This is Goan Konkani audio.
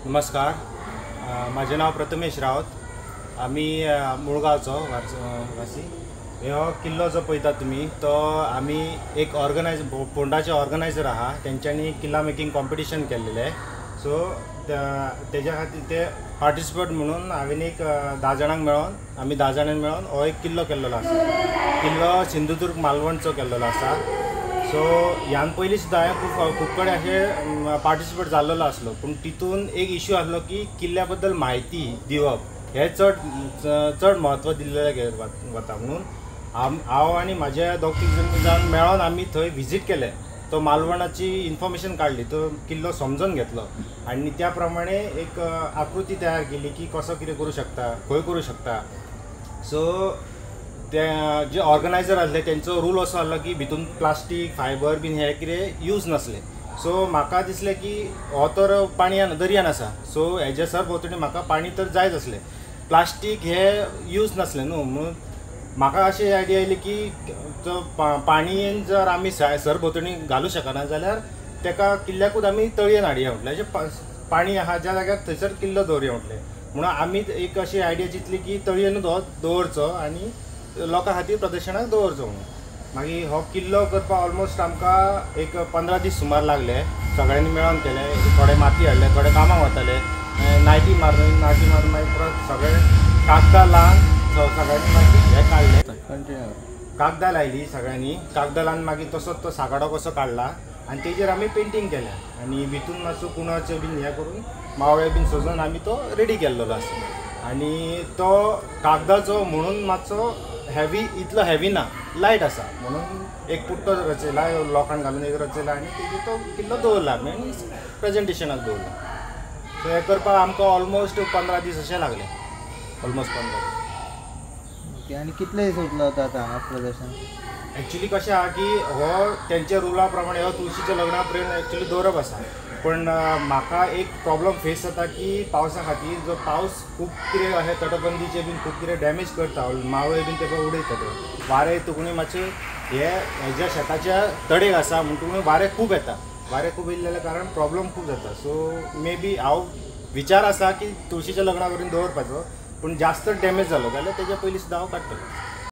नमस्कार, म्हाजें नांव प्रथमेश रावत. आमी मुळगांवचो वासी. हो किल्लो जो पळयतात तुमी तो आमी एक ऑर्गनायज फोंडाचे ऑर्गनायजर आहा, तेंच्यांनी किल्ला मेकिंग कॉम्पिटिशन केल्लेलें. सो तेज्या खातीर ते पार्टिसिपेट म्हणून हांवें एक 10 जाणांक मेळोन आमी 10 जाणांक मेळोन हो एक किल्लो केल्लेलो आसा. किल्लो सिंधुदुर्ग मालवणचो केल्लेलो आसा. सो ह्यान पयलीं सुद्दां हांवें खूब कडेन अशें पार्टिसिपेट जाल्लेलो आसलो, पूण तितून एक इशू आसलो की किल्ल्या बद्दल म्हायती दिवप हें चड चड म्हत्व दिल्लें वता. म्हणून हांव आनी म्हाज्या 2-3 जाण मेळोन आमी थंय विजीट केलें, तो मालवणाची इन्फॉर्मेशन काडली, तो किल्लो समजून घेतलो आनी त्या प्रमाणे एक आकृती तयार केली की कसो कितें करूं शकता, खंय करूं शकता. सो ते जे ऑर्गनायजर आसले तेंचो रूल असो आसलो की भितून प्लास्टीक फायबर बीन हे कितें यूज नासलें. सो म्हाका दिसलें की हो तर पाणयान दर्यान आसा, सो हेज्या सरभोंवतणी म्हाका पाणी तर जायच आसलें, प्लास्टीक हे यूज नासलें न्हू. म्हणून म्हाका अशी आयडिया आयली की तो पाणयेन जर आमी सरभोंवतणी घालूं शकना जाल्यार तेका किल्ल्याकूच आमी तळयेन हाडया म्हटलें, अशें पाणी आहा ज्या जाग्यार थंयसर किल्लो दवरया म्हटलें. म्हणून आमी एक अशी आयडिया चिंतली की तळयेनूच हो दवरचो आनी लोकां खातीर प्रदर्शनाक दवरचो म्हणून. मागीर हो किल्लो करपाक ऑलमोस्ट आमकां एक 15 दीस सुमार लागले. सगळ्यांनी मेळोन केलें, थोडे माती हाडले, थोडे कामाक वताले, नायटी मारून मागीर परत सगळे कागदां लावन सगळ्यांनी मागीर हें काडलें, कागदां लायली सगळ्यांनी, कागदां लावन मागीर तसोच तो सागाडो कसो काडला आनी तेजेर आमी पेंटींग केलें आनी भितून मातसो कुणाचें बीन हें करून मावळे बीन सजोवन आमी तो रेडी केल्लो आसा. आनी तो कागदाचो म्हणून मातसो हेवी, इतलो हेवी ना, लायट आसा म्हणून एक पुट्टो रचयला, लोखण घालून एक रचयला आनी तेजेर तो किल्लो दवरला आमी आनी प्रेजेंटेशनाक दवरला. सो हें करपाक आमकां ऑलमोस्ट 15 दीस अशें लागले, ऑलमोस्ट 15 दीस. ओके, आनी कितले दीस उरलो आतां हांगा प्रदर्शन? एक्चुली कशें आहा की हो तेंच्या रुला प्रमाणे हो तुळशीच्या लग्ना पर्यंत एक्चुली दवरप आसा, पण म्हाका एक प्रॉब्लम फेस जाता की पावसा खातीर जो पावस खूब कितें अशें तटबंदीचे बीन खूब कितें डॅमेज करता, मावळे बीन तेका उडयता, ते वारें तुकणी मातशें हे हेज्या शेताच्या तडेक आसा म्हणटकूच वारें खूब येता, वारें खूब येयल्ल्या कारण प्रॉब्लम खूब जाता. सो मे बी हांव विचार आसा की तुळशीच्या लग्ना पर्यंत दवरपाचो, पूण जास्त डॅमेज जालो जाल्यार तेज्या पयलीं सुद्दां हांव काडटलो.